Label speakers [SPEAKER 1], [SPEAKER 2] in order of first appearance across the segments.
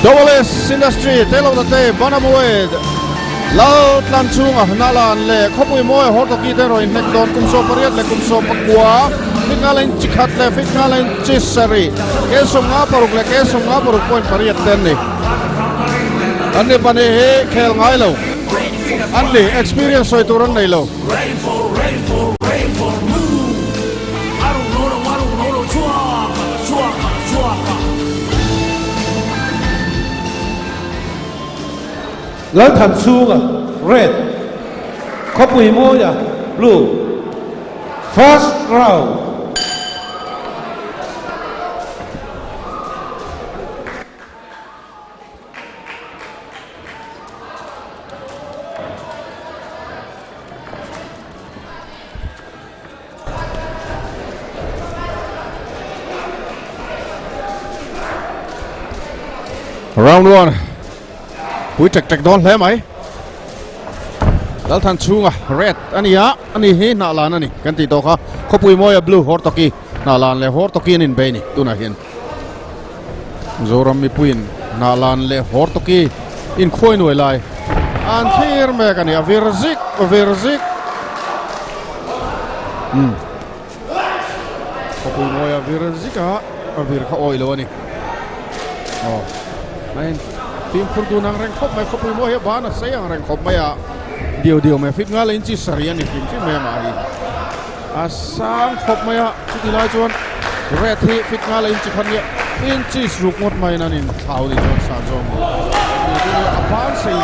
[SPEAKER 1] Double S Industry Telona te Banamued Lal tlan chunga Hnalan leh khawpui mawi Hortoki te rawn inhnek dawn kum 18 leh kum 19 fit nga leh chi khat leh fit nga leh chi sarih ke 56 leh ke 56.8 te an ni. An ni pahnih hi khel ngai lo an ni experience sawi tur an nei lo.
[SPEAKER 2] Lalthanchhunga, Red, Khawpui Mawia, Blue, First Round.
[SPEAKER 1] Round 1 Pui tek tek dawn hle mai Lalthan chhunga red ani a ani hi hnah lan ani kan tih tawh kha khawpui mawia blue hawr tawki hnah lan leh hawr tawki an inbei ni tunah hian Zoram mipuiin hnah lan leh hawr tawki inkhuai nuai lai an thlir mek ani a vir zik vir zik umm khawpui mawia vir zik a a vir kha awih lo ani aw a in fimkhur dun ang reng khawp mai khawpui mawi hi a ban a sei ang reng khawp mai a diau diau mai fit ngal a inchi sarih ani hrim hrim mai amah hi a sang khawp mai a chuti lai chuan red hi fit ngal a inchi khat nia inchi ruk ngawt maiin an inthlau ni chuan san zawng a ban sei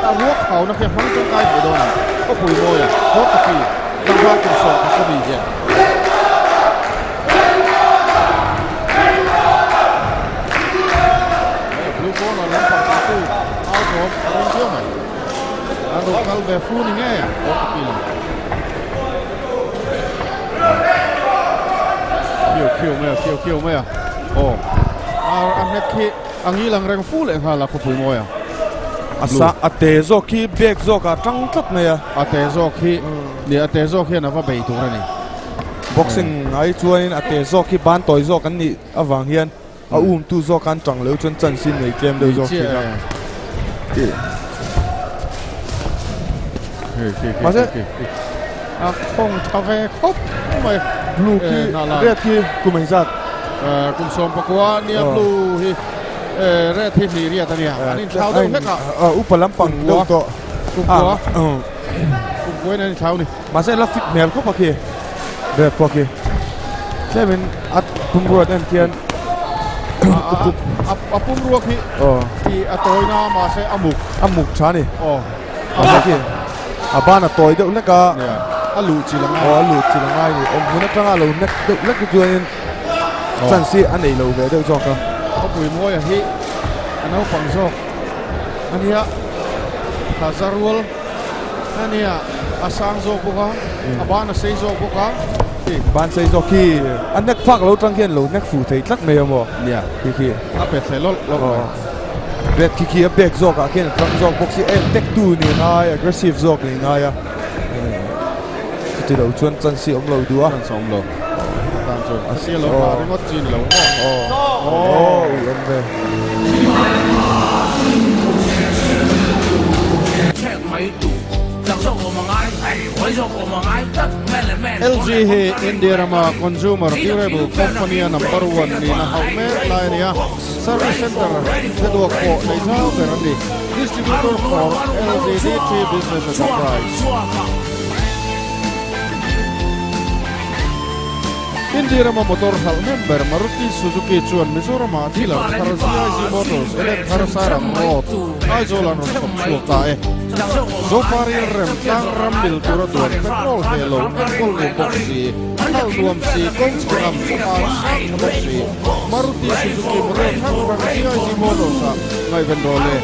[SPEAKER 1] a ruak hau na khi a hmang tangkai thei dawn ang khawpui mawi a hawt taki tlangval kum sawh ka khawmi hian. Blue corner lampang tu au thawm a ring viau mai a rawn kal ve fu ni ngei a hawt taki lam. Khiu khiu mai a khiu khiu mai a aw a hnek khi a ngil ang reng fu leh nghal a khawpui mawi a.
[SPEAKER 3] A sa a te zawk khi bag zawk ah tang tlat mai a.
[SPEAKER 1] A te zawk khi ni a te zawk hian a va bei tur a ni.
[SPEAKER 3] Boxing ai chuanin a te zawk khi ban tawi zawk an nih avang hian a um tu zawk an tang lo chuan chance in nei tlem deuh zawk thin a.
[SPEAKER 1] Mahse a khawng tha ve khawp mai.
[SPEAKER 3] Blue khi red khi kum engzat?
[SPEAKER 1] Kum 19 nia blue hi red hi hnih riat a nia. An inthlau deuh hlek a.
[SPEAKER 3] Upa lampang deuh tawh.
[SPEAKER 1] Kumkua. Kumkua in an inthlau ni.
[SPEAKER 3] Mahse la fit hmel khawp a khi. Red pawh khi. Tlemin a pumruat en khian
[SPEAKER 1] a pumrua khi i a tawi na mahse a muk.
[SPEAKER 3] A muk tha ni. Mahse khi a ban a tawi deuh hlek a.
[SPEAKER 1] A luh chi la ngai.
[SPEAKER 3] Aw a luh chi la ngai ni. Awm hmun atanga lo nek deuh hlek hi chuanin chance hi a nei lo ve deuh zawk a.
[SPEAKER 1] Khawpui Mawia hi a naupang zawk a nia. Thaza rual a nia a sang zawk bawk a a ban a sei zawk bawk a
[SPEAKER 3] ti. Ban sei zawk khi a nek phak lo tang khian lo nek fuh thei tlat mai a maw?
[SPEAKER 1] Nia
[SPEAKER 3] khi khi
[SPEAKER 1] a pet hle lawlh lawlh mai.
[SPEAKER 3] Bet khi khi a bek zawk ah khian a tang zawk bawk si en tek tu ni ngai aggressive zawk ni ngai a chuti lo chuan chance hi awm lo duh a.
[SPEAKER 1] Chance awm lo tan chuan a sia lo hna ringawt chi ni lo
[SPEAKER 3] maw? Aw ui awm ve.
[SPEAKER 1] LG hi India rama consumer durable company a number one nihna hauh mek lai a ni a, service center hreduak pawh nei zau ber an ni. Distributor for LG D3 Business Enterprise. India rama motor hralh hnem ber Maruti Suzuki chuan Mizoramah dealer thar ZIZ Motors Eden thar Sairang Road, Aizawl an rawn chhawp chhuak ta e. Zoparil rem tlang ram mil tura duan petrol ve lo enkawl nuam bawk si, khalh nuam si, kawng chhe ngam thlapan sang tha bawk si, Maruti Suzuki model hrang hrang ZIZ Motors ah ngaihven rawh le.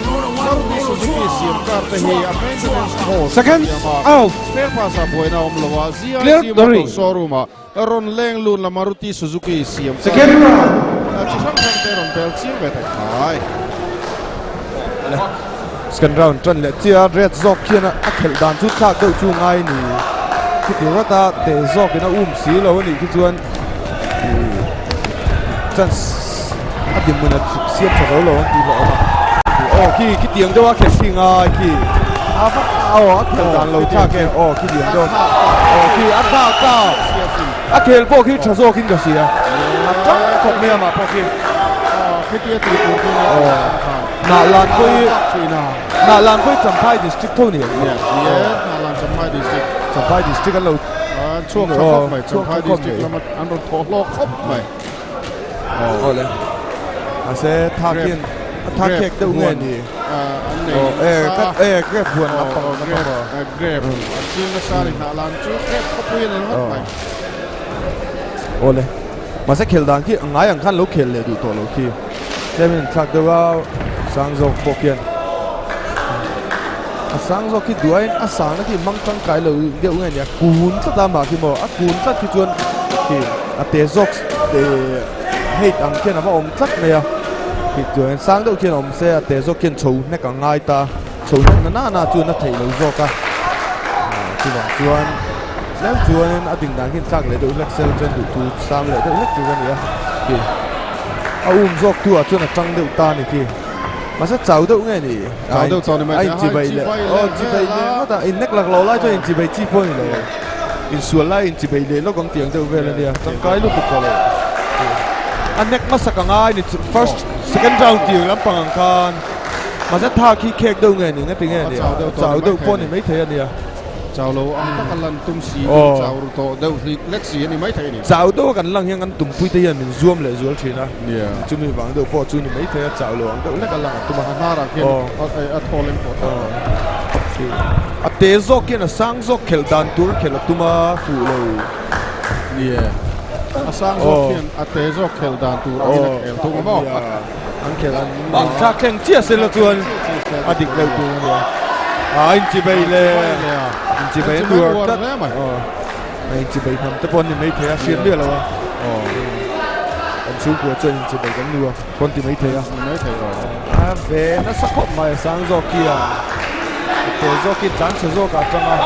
[SPEAKER 1] Maruti Suzuki siam car te hi a maintenance cost a hniam a, spare parts ah buaina a awm lo a, ZIZ Motors showroom ah Rawn leng lun la Maruti Suzuki siam kha chi hrang hrang te rawn bel chiang ve thei khai.
[SPEAKER 3] Second round tan leh chiah a, red zawk khian a khelh dan chu thlak deuh chu ngai ni. Khiti rawta teh zawkin a um si lo a nih khi chuan chance A dinhmun a siam tha zo lo an tih hlawh awm a. Aw khi khitiang deuh a khel khi ngai khi a va aw a khel dan lo thlak e aw khitiang deuh aw khi a thlak ta a khel pawh khi tha zawk in ka hria a tang khawp mai amah pawh khi
[SPEAKER 1] khitia tih tur khi nia
[SPEAKER 3] aw Hnahlan pawh hi Hnahlan pawh hi Champhai district tho ni ang
[SPEAKER 1] Hnahlan Champhai district
[SPEAKER 3] Champhai district an lo
[SPEAKER 1] chhuak tha khawp mai Champhai district lama an rawn thawh hlawk khawp mai.
[SPEAKER 3] Awle. Mahse thakin a thak khek deuh nge ni? Aw e ka e grape huan lampang awm
[SPEAKER 1] a aw. Grape an ching nasa ni hnah lan chu grape khawpui a ni ringawt mai.
[SPEAKER 3] Awle. Mahse khel dan khi ngai ang khan lo khel leh duh tawh lo khi. Tlem in thlak deuh a sang zawk pawh khian a sang zawk khi duh aiin a sangna khi mang tangkai lo deuh nge ni a kun tlat a mah khi maw a kun tlat khi chuan khi a te zawk height ang khian a va awm tlat mai a khi chuan sang deuh khian awm se a te zawk khian chho hnek a ngai ta chho hnek na na na chuan a theih lo zawk a chuvang chuan tlem chuanin a ding dan khi thlak leh deuh hlek sel chuan duh thu sam leh deuh hlek tur a ni a khi a um zawk tu ah chuan a tang deuh ta a ni khi mahse chau deuh nge ni
[SPEAKER 1] chau deuh chau ni mai
[SPEAKER 3] a inchibei leh aw inchibei leh ngawt a innek lak lo lai chuan inchibei chi pawh a ni lo insual lai inchibei leh lawk ang tih ang deuh vel a nia tangkai lutuk tawh lo a nek hmasak a ngai ni first second round tih lampang ang khan mahse thak hi khek deuh nge ni ngati nge ni chau deuh pawh a ni maithei a nia.
[SPEAKER 1] Chau lo ang tak a lan tum si in chau ru tawh deuh hlik lek si a ni maithei a ni.
[SPEAKER 3] Chau deuh a kan lang hian kan tumpui te hian min zuam leh zual thin a, chumi vang deuh pawh chu ni maithei a chau lo ang deuh lek a lang a tum a.
[SPEAKER 1] A hnarah khian a thaw leng tawh tlat
[SPEAKER 3] a. A te zawk hian a sang zawk khelh dan tur khelh a tum a fuh lo.
[SPEAKER 1] Nie, a sang zawk hian a te zawk khelh dan tur angin a khel thung a maw?
[SPEAKER 3] An khelh an an thlak thleng chiah se la chuan a dik deuh tur a nia. A inchibei le inchibei an uar tlat a inchibei hnam te pawh an ni maithei a hriat miah lo a. Kan chhungkua chuan inchibei kan nu a pawn ti maithei a. A ve nasa khawp mai a sang zawk khi a te zawk khi tlan chhe zawk ah tang a.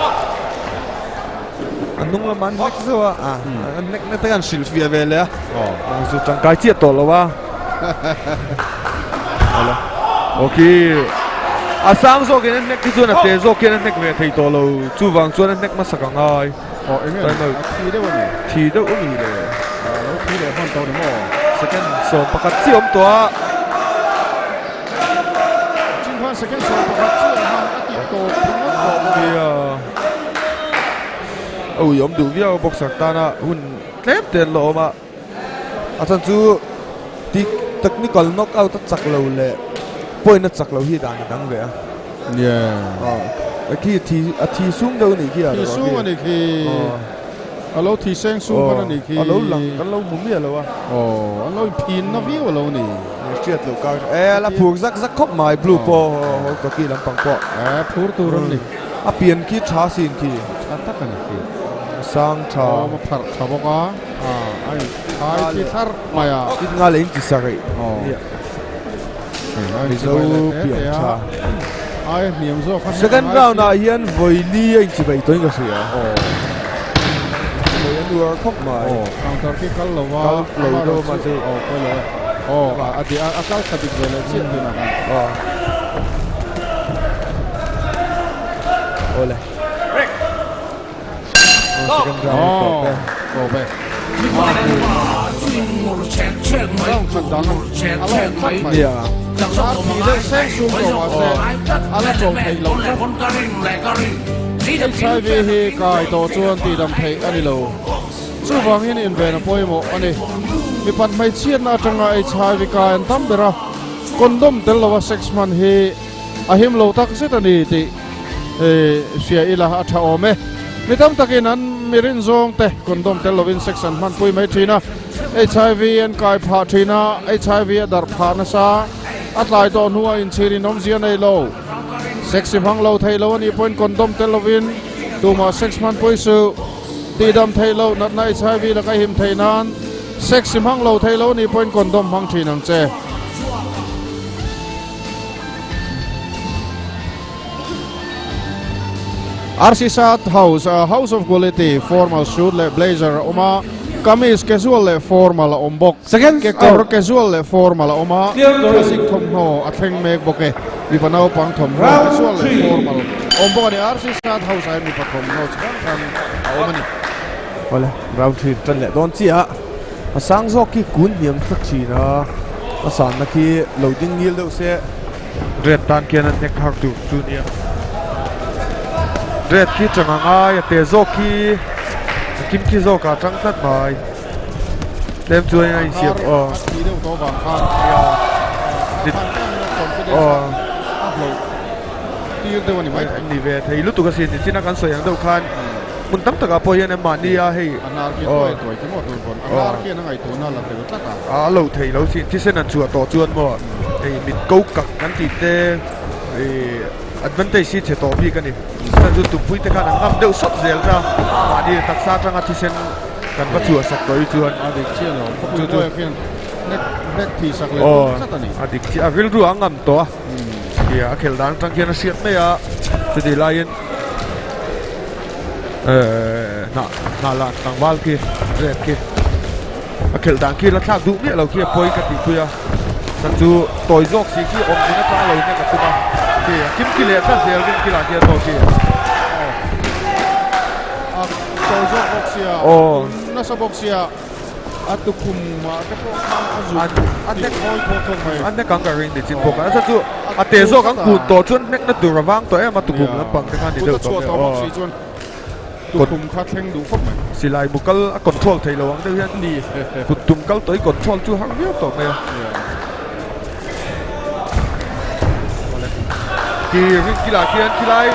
[SPEAKER 3] A hnung lamah an nek zeuh a, an nek na te khan hrilh fiah ve leh a, zu tangkai chiah tawh lo a. Ok, a sang zawkin a hnek hi chuan a te zawk hian a hnek ve thei tawh lo, chuvang chuan a hnek hmasak a ngai.
[SPEAKER 1] Aw eng nge a thi deuh a ni?
[SPEAKER 3] Thi deuh a ni le.
[SPEAKER 1] A lo thi leh hman tawh ni maw?
[SPEAKER 3] Second 11 chiah awm tawh a.
[SPEAKER 1] Chin khan second 11 chiah han a tih tawp ringawt tawh bawk a.
[SPEAKER 3] A ui awm duh viau a boxer tana hun tlem te an la awm a, a chhan chu technical knockout a chak lo leh point a chak lo hi dan a dang ve a.
[SPEAKER 1] Yeah.
[SPEAKER 3] A khi thi a thi sung deuh a nih khi a.
[SPEAKER 1] Thi sung a nih khi. A lo thi seng sung hman a nih khi.
[SPEAKER 3] A lo lang kan lo hmu miah lo a.
[SPEAKER 1] Aw an lo inphin na viau a lo ni.
[SPEAKER 3] Hriat loh kar e la phur zak zak khawp mai blue pawh hockey lampang pawh.
[SPEAKER 1] E phur tur an ni.
[SPEAKER 3] A pian khi tha sin khi.
[SPEAKER 1] Tha tak a ni khi.
[SPEAKER 3] Sang tha.
[SPEAKER 1] Awm a pharh tha bawk a. A in thai chi thar mai a.
[SPEAKER 3] Tin nga leh in ti sa rih. Mizo pian tha.
[SPEAKER 1] Ai hniam zawk a.
[SPEAKER 3] Second round ah hian vawi li a inchibei tawhin ka hria. Vawi a nuar khawp mai.
[SPEAKER 1] Counter khi kal lo a.
[SPEAKER 3] Kal lo deuh a mahse.
[SPEAKER 1] Aw pawi lo e. Aw a kal tha dik ve leh chiah tunah khan.
[SPEAKER 3] Awle. Second round
[SPEAKER 1] Aw
[SPEAKER 3] tawp e.
[SPEAKER 1] Tawp e. Round khat dang a la awm tlat mai.
[SPEAKER 3] Nia.
[SPEAKER 1] Tar thi deuh seng sung tawh mahse a la chawl theih loh tlat. HIV hi kai tawh chuan tihdam theih a ni lo. Chuvangin inven a pawimawh a ni. Mipat hmeichhiatna atanga HIV kai an tam ber a, condom tel lova sex hman hi a him lo tak zet a ni tih hria ila a tha awm e. Mi tam takin an mi rinzawng te condom tel lovin sex an hmanpui mai thin a, HIV an kai phah thin a, HIV a darh phah nasa, a tlai tawh hnuah inchhirin awmzia nei lo. Sex i hmang lo thei lo a nih pawhin condom tel lovin tumah sex hmanpui suh. Tihdam theih loh natna HIV laka him theih nan sex i hmang lo thei lo a nih pawhin condom hmang thin ang che. RC Sat House, House of Quality, formal suit leh blazer a awm a. Kamis casual leh formal a awm bawk. Kekawr casual leh formal a awm a, thlasik thawmhnaw a thleng mek bawk e. Mipa naupang thawmhnaw casual leh formal a awm bawk a ni. RC Shirt House ah hian mipa thawmhnaw chi hrang hrang a awm a ni.
[SPEAKER 3] Awle, round thin tan leh dawn chiah a, a sang zawk khi kun hniam tlat thin a, a sanna khi lo ding ngil deuh se.
[SPEAKER 4] Red tan khian a hnek har tur chu nia. Red khi chang a ngai a te zawk khi a kim khi zawk ah tang tlat mai. Tlem chuan a insiam aw.
[SPEAKER 1] A thi deuh tawh vang khan aw a hlauh tir deuh a ni mai thei.
[SPEAKER 4] Ni ve thei lutuk asin nichina kan sawi ang deuh khan hmun tam takah pawh hian mahni a hei
[SPEAKER 1] a hnar khi tuai tuai khi maw tur pawn a hnar khian a ngaihtuahna la tel tlat a.
[SPEAKER 4] A lo thei lo sin thisen an chhuah tawh chuan maw hei mit ko kak kan tih te ih advantage hi chhe tawh bik a ni. Chuan chu tumpui te khan an ngam deuh sawt zel ta mahni taksa atanga thisen kan va chhuah sak tawh hi chuan
[SPEAKER 1] a dik chiah lo khawpui buaia khian hnek hnek thih sak leh dawn tlat a ni.
[SPEAKER 4] A dik chiah a rilru a ngam tawh a ih a khelh dan atang khian a hriat mai a chutih laiin ehh hnah hnah lah tlangval khi red khi a khelh dan khi la thlak duh miah lo khi a pawi ka tihpui a chan chu tawi zawk si khi awm ding atanga lo nek a tum a khi a kim ki leh tlat zel rin kilah khian aw khi
[SPEAKER 1] a tawi zawk bawk sia aw nasa bawk sia a tukhum ah te pawh khan a zut
[SPEAKER 4] a hnek hawi thawk thawk mai a hnek ang ka ring ni chin bawk a nasa chu a te zawk ang kun tawh chuan hnek na tur a vang tawh em a tukhum lampang te khan ni deuh tawh
[SPEAKER 1] mai aw. Tukhum kha thleng duh khawp mai.
[SPEAKER 4] Silai bu kal a control thei lo ang deuh hian ni kut tum kal tawh i control chu har viau tawh mai a. Khi ring kilah khian khilai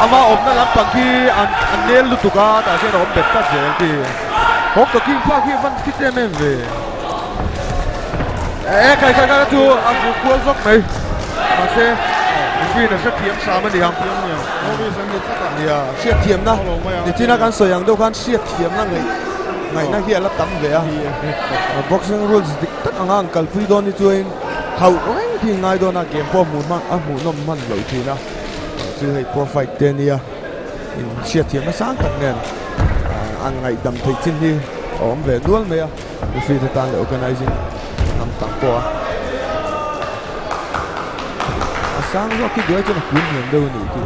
[SPEAKER 4] ama awmna lampang khi an an nel lutuk a tah khian a awm bet tlat zel khi. Hawk ka king pa khi a van fit em em ve. E kai kai kai chu a bu kual zawk mai. Mahse referee in a hrethiam hram a ni ang.
[SPEAKER 3] Nia, hriatthiamna nichina kan sawi ang deuh khan hriatthiamna ngaih ngaihna hi a la tam ve a. Boxing rules dik tak anga an kalpui dawn hi chuan hauh reng khi ngai dawn a, game pawh hmuh hman a hmuhnawm hman loh thin a. Chu hei pro fight te ania in hriatthiamna sang tak nen an ngaihdam theih chin hi a awm ve nual mai a. Referee te tan leh organizing lam tak pawh a a sang zawk khi duai chuan a kun hniam deuh a nih khi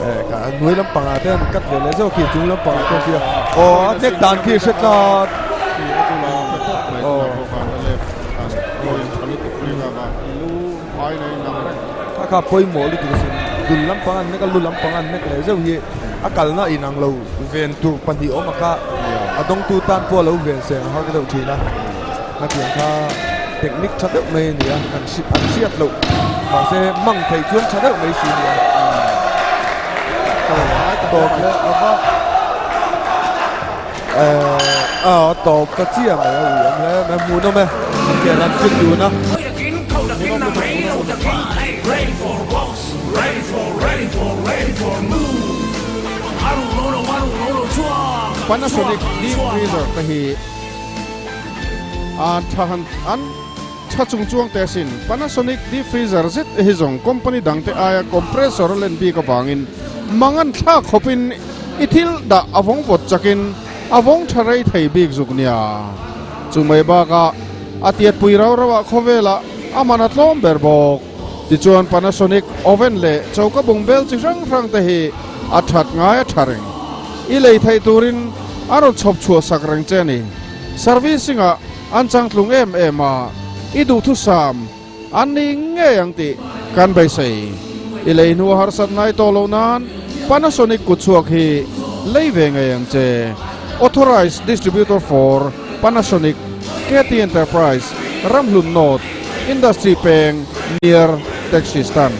[SPEAKER 3] eh ka hnuai lampang ah te an cut ve leh zawk khi chung lampang ah te an ti a aw a hnek dan khi hre tlat aw kha kha pawimawh lutuk a sin dul lampang an hnek a lu lampang an hnek leh zeuh hi a kalna inang lo ven tur pahnih awm a kha a dawngtu tan pawh a lo ven seng a har deuh thin a hetiang kha technique tha deuh mai a ni a an an hriat loh mahse mang theih chuan tha deuh mai si a ni a tawp leh a va eh a tawp ta chiah mai a ui awm hle mai hmuhnawm e ke lam chu dun a.
[SPEAKER 1] Panasonic deep freezer te hi an tha han an tha chung chuang te asin. Panasonic deep freezer zet hi zawng company dang te aia compressor a len bik avangin mangan thlak khawpin i thil dah a vawng vawt chakin a vawng tha rei thei bik zuk nia. Chu mai bakah a tiatpui rau rauah khawvelah a man a tlawm ber bawk. Tichuan Panasonic oven leh choka bungbel chi hrang hrang te hi a that ngai a tha reng. I lei theih turin a rawn chhawp chhuah sak reng che a ni. Servicing ah an changtlung em em a, i duhthusam an ni ngei ang tih kan beisei. I lei hnu a harsat ngai tawh loh nan Panasonic kutchhuak hi lei ve ngei ang che. Authorized Distributor for Panasonic KT Enterprise, Ramhlun North, Industry peng near Taxi Stand.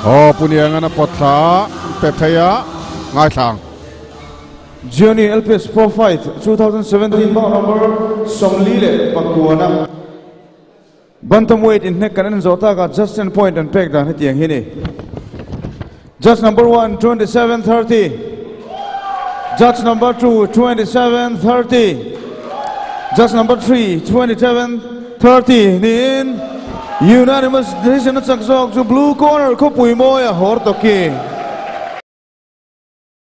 [SPEAKER 1] Aw Puniangan a pawt thla pe phei a ngaithlang.
[SPEAKER 2] Gianni LPS Pro Fight 2017 bout number 49 Bantamweight inhnek kan en zawh takah Justin point an pek dan hetiang hi a ni. Judge number 1 27-30 Judge number 2 27-30 Judge number 3 27. 30 niin unanimous decision a chak zawk chu blue corner khawpui mawia Hortoki.